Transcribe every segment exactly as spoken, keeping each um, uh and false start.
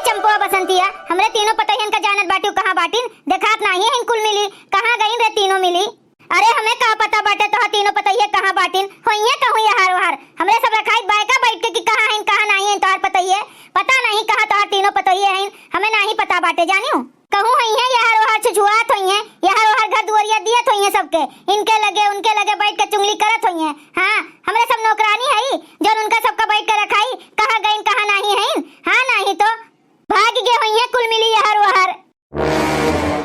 चंपवा बसंतिया, हमरे तीनों पतोहियन का जानत बाटिउ कहाँ बाटिन? देखात नाहीं हइन कुल मिली, कहाँ गइन रे तीनों मिली? अरे हमें का पता बाटे तोहार तीनों पतोहिया कहाँ बाटिन? होइहें कहूँ यहार ओहार, हमरे सब रखाइत बाय का बैठ के कि कहाँ हइन कहाँ नाहीं हइन तोहार पतोहिया? पता नाहीं कहाँ तोहार तीनों पतोहिया हइन, हमें नाहीं पता बाटे जानिउ। कहूँ होइहें यहार ओहार छुछुआत होइहें, यहार ओहार घर दुआरिया दियत होइहें सबके, इनके लगे उनके लगे बैठ के चुगली करत होइहें। हाँ, हमरे सब नौकरानी हई जौन उनका सबका बैठ के रखाई, कहाँ गइन कहाँ नाहीं हइन? हाँ नाहीं तो भाग गए होइहें कुल मिली यहार ओहार।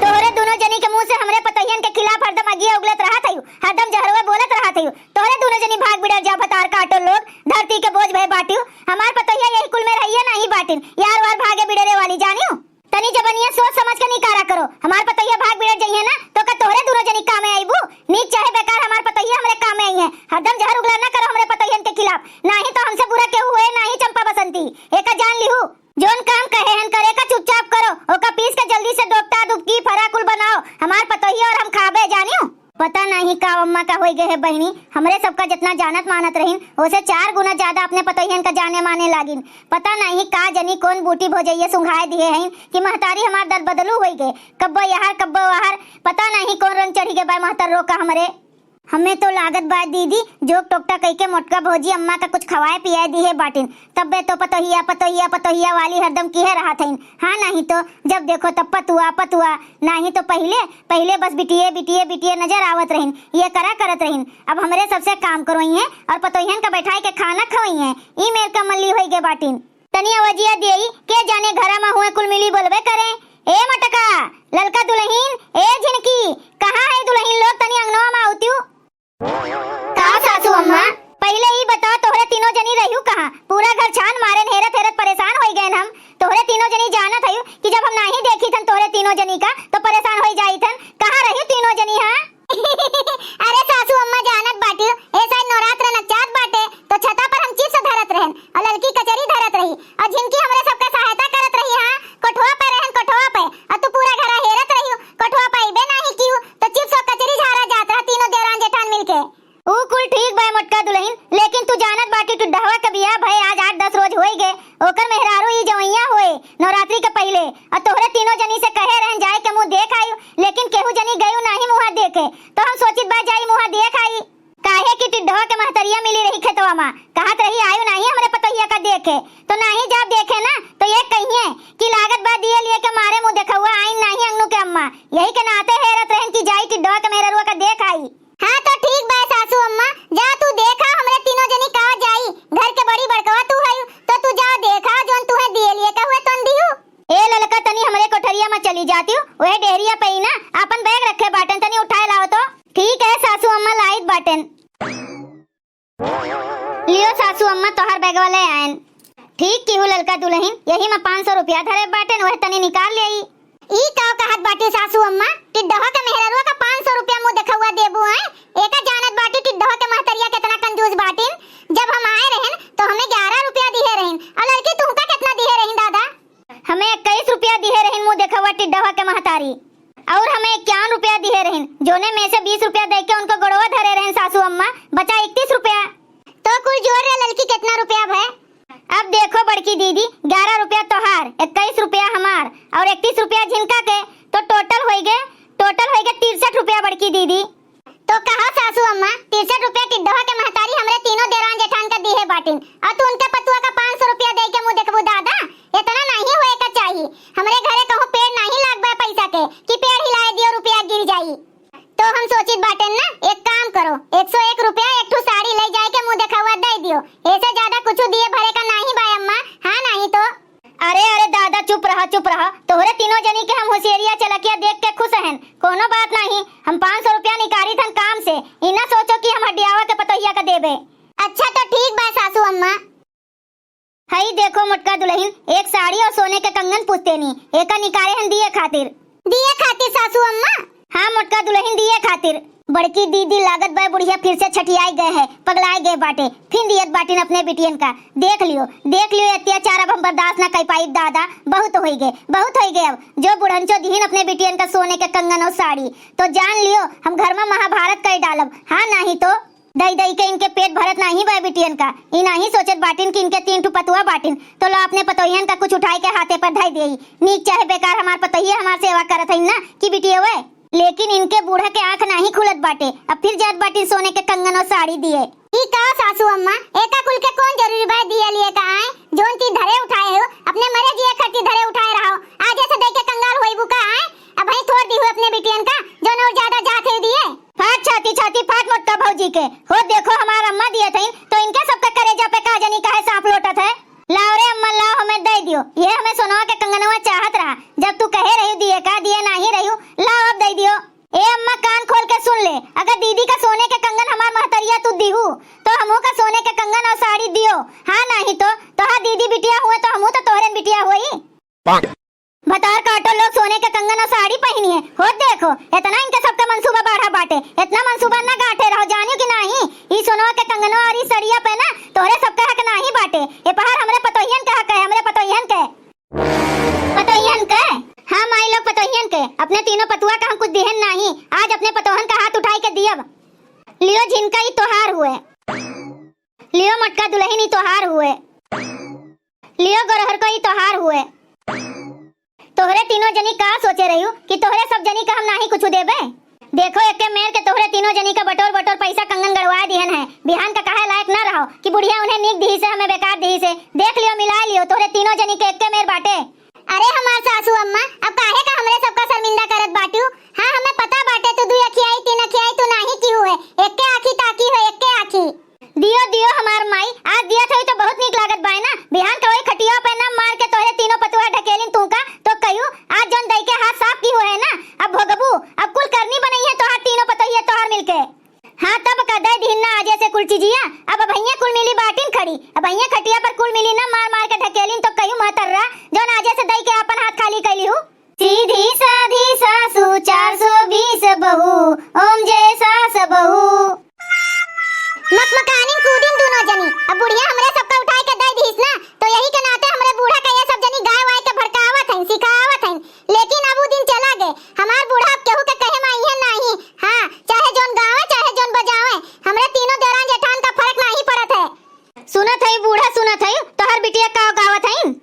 तोहरे दुनो जनी के मुँह से हमरे पतोहियन के खिलाफ हरदम अगिया उगलत रहत हइउ, हरदम जहरवा बोलत रहत हइउ। तोहरे दुनो जनी भाग बिड़र जा भतार काटो लोग, धरती के बोझ भय बाटिउ। हमार पतोहिया यही कुल में रहिए नाहीं बाटिन, यहार ओहार भागे बिड़रे वाली जानिउ। तनी जबनिया सोच समझ के निकारा करो, हमार पतोहिया भाग बिड़र जइहें ना तो का तोहरे दुनो जनी कामे आइबू? नीक चाहे बेकार हमार पतोहिया हमरे कामे अइहें। हरदम जहर उगला ना करो हमरे पतोहियन के खिलाफ, नाहीं तो हमसे बुरा केहू होए नाहीं चंपा बसंती, एका जान लिहू। जौन काम कहे हन करे का चुपचाप करो, ओका पीस के जल्दी से दोपटा दुबकी फरा कुल बनाओ, हमार पतोहिया और हम खाबे जानिउ। पता नाहीं का अम्मा का होई गए है बहिनी, हमरे सबका जितना जानत मानत रहिन ओसे चार गुना ज्यादा अपने पतोहियन का जाने माने लागिन। पता नाहीं का जनी कौन बूटी भोजइया सुंघाए दिहे हइन कि महतारी हमार दर बदलू होई गए, कब्बो यहर कब्बो वहर, पता नाहीं कौन रंग चढ़ी गए बा महतर रोका हमरे। हमें तो लागत बा दीदी, जोक टोकटा कइके मोटका भौजी अम्मा का कुछ खवाए पियाए दिहे बाटिन, तब्बे तो पतोहिया, पतोहिया, पतोहिया वाली हरदम किहे रहत हइन। हाँ, नाहीं तो जब देखो तब पतुआ, पतुआ, नाहीं तो पहिले, पहिले बस बिटिये, बिटिये, बिटिये नजर आवत रहिन, ये करा करत रहिन। अब हमरे सबसे काम करवइहें और पतोहियन का बैठाए के खाना खवइहें, ई मेर का मल्ली होई गे बाटिन। तनी अवजिया देई, के जाने घरा मा हुए कुल मिली बोलबे करे। ए मोटका, ललका दुलहिन, ए झिनकी, कहाँ है दुलहिन लोग, तनी अंगनवा मा आउतिउ। का सासू अम्मा? पहिले ई बताओ, तोहरे तीनों जनी रहिउ कहाँ? पूरा घर छान मारेन, हेरत हेरत परेशान होई गएन हम। तोहरे तीनों जनी जानत हइउ कि जब हम नाहीं देखित हन तोहरे तीनों जनी का, तो परेशान होई जाइत हन। कहाँ रहिउ तीनों जनी, हाँ? अरे सासू अम्मा जानत बाटिउ, ए साल नवरात्र नचात बाटे, तो छता पर हम चिप्स धरत रहन और ललकी कचरी धरत रही और झिनकी हमरे सबका सहायता करत रही। हाँ, कोठवा पे रहन, कोठवा पे, और तू पूरा घरा हेरत रहिउ, कोठवा पे अइबे नाहीं किउ, तो चिप्स और कचरी झारा जात रहा तीनों देवरान जेठान मिलके। ऊ कुल ठीक बा मोटका दुलहिन, लेकिन तू जानत बाटी टिड्डहवा के बियाह भए आज आठ दस रोज होई गए, ओकर मेहरारू ई जवइया होए नवरात्रि के पहिले, और तोहरे तीनों जनी से कहे रहन जाए के मुँह देख आइउ, लेकिन केहू जनी गइउ नाहीं मुँहा देखे, तो हम सोचित बा जाई मुँहा देख आई। काहे कि टिड्डहवा के महतरिया मिली रही खेतवा मा, कहत रही आइउ नाहीं हमरे पतोहिया का देखे, तो नाहीं जाब देखे ना तो ये कहिए कि लागत बा दिए लिए के मारे मुँह देखउआ आइन नाहीं अंगनू के अम्मा, यही के नाते हेरत रहन कि जाई टिड्डहवा के मेहररुआ का देख आई। हाँ तो ठीक बा सासू अम्मा, जा तू देखा हमरे तीनों जनी का जाई, घर के बड़ी बड़कवा तू हइउ, तो तू जा देखा जौन तुहे दिए लिए कहुए तौन दिहु। ए ललका, तनी हमरे कोठरिया मा चली जातिउ, वह डेहरिया पे ही ना आपन बैग रखे बाटन, तनी उठाए लाओ तो। ठीक है सासू अम्मा, लाइत बाटन। लियो सासू अम्मा, तोहार बैगवा ले आयन। ठीक किहू ललका दुलहिन, यही मा पाँच सौ रुपया धरे बाटेन, वह तनी निकाल लेई। ई का कहत बाटी सासू अम्मा, टिड्डहवा के मेहररुआ का पाँच सौ रुपया मुँह देखउआ देबू आय? एका जानत बाटी टिड्डहवा के महतरिया केतना कंजूस बाटिन। जब हम आए रहन तो हमें ग्यारह रुपया दिहे रहिन, और ललकी तुहका केतना दिहे रहिन दादा? हमें इक्कीस रुपया दिहे रहिन मुँह देखउआ टिड्डहवा के महतारी, और हमें इक्यावन रुपया दिहे रहिन, जोने में से बीस रुपया दे के उनको गोड़वा धरे रहन सासू अम्मा, बचा इकतीस रुपया। तो कुल जोड़ रे ललकी केतना रुपया भए? अब देखो बड़की दीदी, ग्यारह रुपया तोहार, इक्कीस रुपया हमार और इकतीस रुपया झिनका के, तो टोटल होई गे, टोटल होई गे तिरसठ रुपया बड़की दीदी। तो कहा सासू अम्मा, तिरसठ रुपया टिड्डहवा के महतारी हमरे तीनों देवरान जेठान का दिहे बाटिन, और तू उनके पतुआ का पाँच सौ रुपया दे के मुँह देखबू दादा? इतना नाहीं होए का चाही। हमरे घरे कहूँ पेड़ नाहीं लाग बा पैसा के कि पेड़ हिलाए दियो रुपया गिर जाई। तो हम सोचित बाटेन ना, एक काम करो, एक सौ एक रुपया एक ठो साड़ी ले जाए के मुँह देखउआ दे दियो, ऐसे ज्यादा कुछ दिए भरे का नाहीं बा अम्मा। हाँ नाहीं तो। अरे अरे दादा, चुप रहा चुप रहा, तोहरे तीनों जनी के हम होशियरिया चलकिया देख के खुश हन, कोनो बात नाहीं। हम पाँच सौ रुपया निकालित हन काम से, ई ना सोचो कि हम हड्डियावा के पतोहिया का देबे। अच्छा तो ठीक बा सासू अम्मा। हई देखो मोटका दुलहिन, एक साड़ी और सोने के कंगन पुछतेनी, एका निकाले हन दिए खातिर। दिए खातिर सासू अम्मा? हाँ मोटका दुलहिन, दिए खातिर। बड़की दीदी, लागत बा बुढ़िया फिर से छठियाई गए है, पगलाई गए बाटे, फिर दियत बाटिन अपने बिटियन का। देख लियो, देख लियो, अत्याचार अब हम बर्दाश्त ना कर पाई दादा, बहुत होई गए, बहुत होई गए। अब जो बुढ़ंचो दिहिन अपने बिटियन का सोने के कंगन और साड़ी, तो जान लियो हम घर मा महाभारत कर डालब। हाँ नाहीं तो। दई दई के इनके पेट भरत नाहीं बा बिटियन का। ई नाहीं सोचत बाटिन कि इनके तीन ठो पतुआ बाटिन, तो ला अपने पतोहियन का कुछ उठाई के हाथे पर धई देई। नीक चाहे बेकार हमार पतोहिए हमार सेवा करत हईन ना कि बिटियवे। लेकिन इनके बूढ़ा के आँख नाहीं खुलत बाटे, अब फिर जात बाटिन सोने के कंगन और साड़ी दिए। ई का सासू अम्मा, एका कुल के कौन जरूरी बा दिए लिए का आए? जौन चीज धरे उठाए हो, अपने मरे जिए खातिर धरे उठाए रहो। आज ऐसे दे के कंगाल होइबू का आए? अबहीं थोर दिहु अपने बिटियन का, जौन और ज्यादा जात है दिए। फाट छाती, छाती फाट मोटका भौजी के। हो देखो हमार अम्मा दिए थईन, तो इनके सबके करेजा पे का जनी काहे सांप लोटत है। लाओ रे अम्मा, लाओ, हमें दे दियो। ये हमें सोनवा के कंगनवा चाहत रहा, जब तू कहे रही दिए का, दिए नाहीं रही, लाओ अब दे दियो। ए अम्मा, कान खोल के सुन ले, अगर दीदी का सोने के कंगन हमार महतरिया तू दिहू, तो हमहू का सोने के कंगन और साड़ी दियो। हाँ, नाहीं तो तोहार दीदी बिटिया हुए तो हमहू तो तोहरे बिटिया होई। भतार काटो लोग सोने के कंगन और साड़ी पहिनिए। होत देखो, इतना इनके सबके मंसूबा बाढ़ा बाटे। इतना मंसूबा ना गांठे रहो, जानियो कि नाहीं? ई सोनवा के कंगनवा और ई सड़िया पे ना तोहरे सबके हक नाहीं बाटे। ए पहाड़ हमरे पतोहियन के हक है, हमरे पतोहियन के। पतोहियन के? हाँ माई लोग, पतोहियन के। अपने तीनों पतुआ का हम कुछ दिहन नाहीं, आज अपने पतोहन का हाथ उठाई के दियब। लियो झिनका, ई तोहार हुए। लियो मोटका दुलहिन, ई तोहार हुए। लियो गोरहर को, ई तोहार हुए। तोहरे तीनों जनी का सोचे रहियो कि तोहरे सब जनी का हम नाहीं कुछु देबे? देखो, एके मेर के तोहरे तीनों जनी का बटोर बटोर पैसा कंगन गड़वा दिहन है। बिहान का काहे लायक ना रहो कि बुढ़िया उन्हें नीक दिहिसे, हमें बेकार दिहिसे। देख लियो, मिलाए लियो, तोहरे तीनों जनी के एके मेर बाटे। अरे हमार सासू अम्मा, अब काहे का हमरे सबका शर्मिंदा करत बाटू? हाँ, हमें पता बाटे तू दुई अखियाई, तीन अखियाई तू नाहीं किहू है, एके आँखी ताकी हो, एके आँखी। दियो, दियो हमार माई, आज दिया थई तो बहुत नीक लागत बाय ना। बिहान का वही खटिया पे ना मार के तोहरे तीनों पतुआ ढकेलिन तू का, तो कहियो आज जौन दई के हाथ साफ किहू है ना, अब भोगबू, अब कुल करनी बनई है तोहार तीनों पतोहिया तोहार मिलके। हाँ, तब का दे दिहिन ना आजे से कुल चीजिया, अब अबहिये कुल मिली बाटिन खड़ी, अबहिये खटिया पर कुल मिली ना मार मार के ढकेलिन तो कहियो महतर्रा, जौन आजे से दई के आपन हाथ खाली कैली हूँ। सीधी साधी सासू, चार सौ बीस बहू, ओम जय सास बहू। मकमकानिन कूदिन दूनो जनी। अब बुढ़िया हमरे सबका उठाए के दे दिहिस ना, तो यही के नाते हमरे बूढ़ा के ये सब जनी गाय वाय के भड़कावत हईन, सिखावत हईन। लेकिन अब उ दिन चला गए। हमार बूढ़ा अब केहू के कहे में अइहैं नाहीं। हाँ, चाहे जौन गावे, चाहे जौन बजावे, हमरे तीनों देवरान जेठान का फर्क नाहीं पड़त है। सुनत हई बूढ़ा, सुनत हई, तोहर बिटिया का गावत हईन?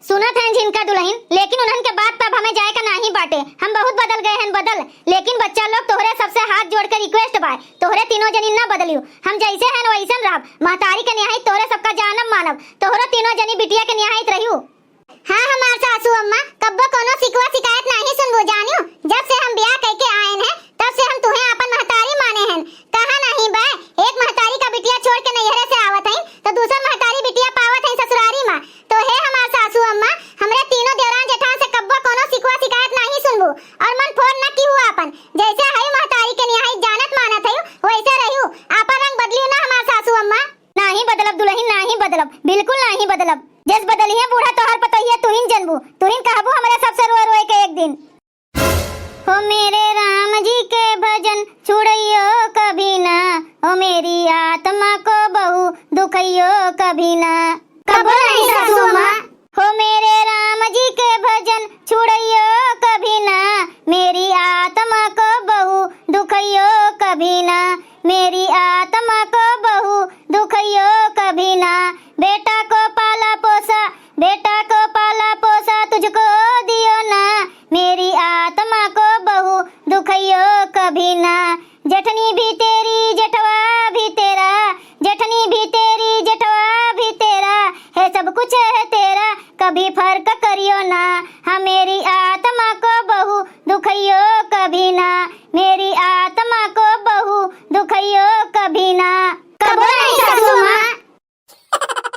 सुनत हईन झिनका दुलहिन, लेकिन उन्हन के बात पे अब हमें जाए का नाहीं बाटे। हम बहुत बदल गए हन, बदल। लेकिन बच्चा लोग, तोहरे सबसे हाथ जोड़ के request बाय, तोहरे तीनों जनी ना बदलियो। हम जैसे हन वैसन रहब। महतारी के निहाइत तोहरे सबका जानब मानब। तोहरो तीनों जनी बिटिया के निहाइत रहियो। हाँ हमार सासू अम्मा, कब्बो कोनो सिकवा सिकायत नाहीं सुनबू जानियो। जब से हम बियाह कइके आएन हैं, तब से हम तुहें आपन महतारी माने हन। कहा नाहीं बा, एक महतारी का बिटिया छोड़ के नैहरे से आवत हईं, तो दूसर महतारी बिटिया पावत हईं ससुरारी मा। तो हे हमार सासू अम्मा, हमरे तीनों देवरान जेठान से कब्बो कोनो सिकवा सिकायत नाहीं सुनबू, और मन फोड़ न किहू आपन। जैसे हई महतारी के निहाई जानत मानत हई, वैसे रहियो, आपन रंग बदलियो ना हमार सासू अम्मा। नाहीं बदलब दुलहिन, नाहीं बदलब, बिल्कुल नाहीं बदलब। जस बदलिहैं बूढ़ा तोहार पतोहिया, तुहिन जनबू, तुहिन कहबू हमरे सबसे रोए रोए के एक दिन। हो मेरे राम जी के भजन छुड़इयो कभी ना, हो मेरी आत्मा को बहू दुखइयो कभी ना। कबो नहीं सासू अम्मा। हो मेरे राम जी के भजन छुड़इयो कभी ना, मेरी आत्मा को बहू दुखइयो कभी ना, मेरी आत्मा को बहू दुखइयो कभी ना। बेटा को पाला पोसा, बेटा को पाला पोसा तुझको दियो ना, मेरी आत्मा को बहू दुखइयो कभी ना। जेठनी भी तेरी, जेठवा भी तेरा, जेठनी भी तेरी, जेठवा भी तेरा, है सब कुछ है तेरा, कभी फर्क करियो ना। हाँ मेरी आत्मा को बहू दुखइयो कभी ना, मेरी आत्मा को बहू दुखइयो कभी ना। कबो नहीं सासू माँ।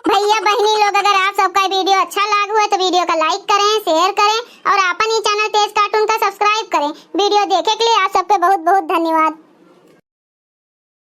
भैया बहिनी लोग, अगर आप सबका video अच्छा लाग हुए तो video का like करें, share करें और आपन ई channel तेज cartoon का subscribe करें। Video देखे के लिए आप सब